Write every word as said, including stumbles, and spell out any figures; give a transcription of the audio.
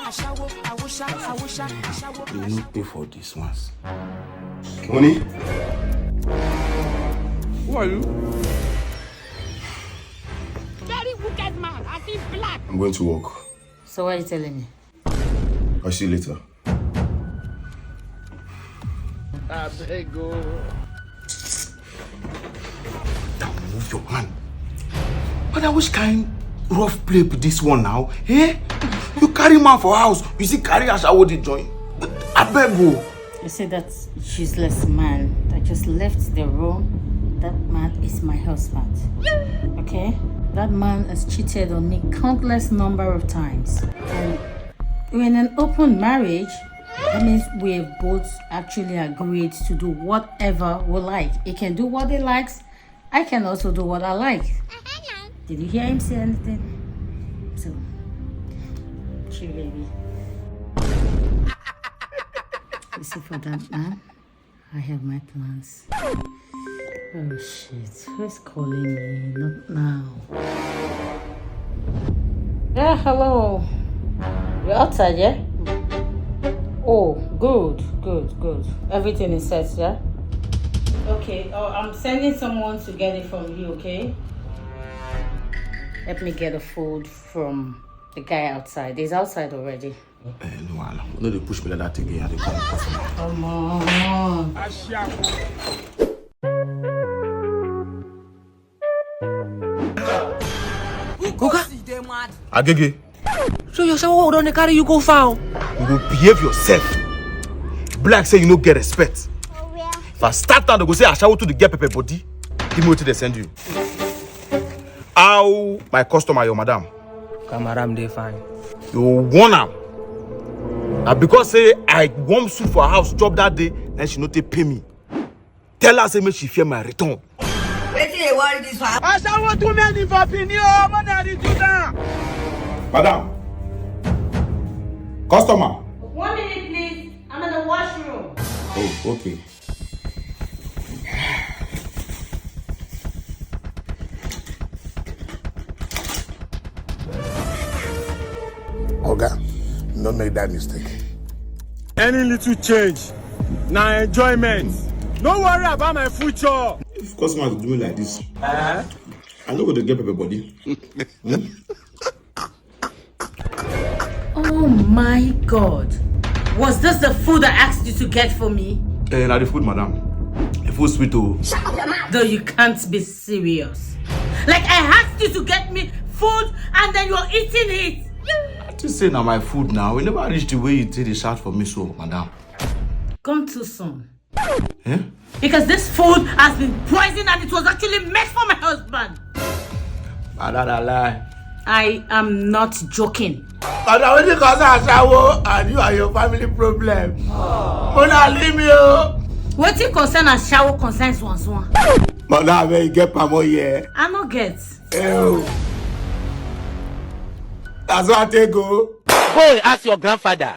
Ashawo, awusha, awusha, ashawo. You no pay for this once. Money? Who are you? Very wicked man, as in black. I'm going to work. So what are you telling me? I'll see you later. Abeg o. Now move your hand. But I which kind rough play be this one now? Eh? You carry man for house, you see carry ashawo dey join. Abeg o. You see that useless man that just left the room? That man is my husband. Okay? That man has cheated on me countless number of times. And we're in an open marriage. That means we've both actually agreed to do whatever we like. He can do what he likes. I can also do what I like. Did you hear him say anything? So, true, baby. You see, for that man, I have my plans. Oh shit, who's calling me? Not now. Yeah, hello. You're outside, yeah? Oh, good, good, good. Everything is set, yeah? Okay, oh, I'm sending someone to get it from you, okay? Let me get the food from the guy outside. He's outside already. Eh, no wahala. No dey push me like that again. I dey come customer. Come on. Oga, Agege, so your shower don dey carry you go far o. you go behave yourself. Be like say you no get respect. If I start now, they go say ashawo to the get pepper body. Give me wetin they send you. How my customer, your madam? Kamaram dey fine. You warn am. Na because say I warm soup for her house chop that day, and she no take pay me. Tell her say make she fear my return. Wetin dey worry this one? Asawo too many for Benin o, money I dey do down. Madam, customer. One minute, please. I'm in the washroom. Oh, okay. Oga, no make that mistake. Any little change, na enjoyment. No worry about my future. If customers do me like this, I no go dey get pepper body. Oh my God. Was this the food I asked you to get for me? Eh, na the food, madam. The food sweet o. Though you can't be serious. Like I asked you to get me food and then you're eating it. I think say na my food now. We never reach the way you take dey shout for me so, madam. Come too soon. Eh? Because this food has been poisoned and it was actually made for my husband. Madam, na lie. I am not joking. Madam, wetin concern ashawo and you and your family problem? Una leave me o. Wetin concern ashawo concerns one one. Madam, abeg, you get palm oil here? I no get. Eh o. That's why I take go. Go and ask your grandfather.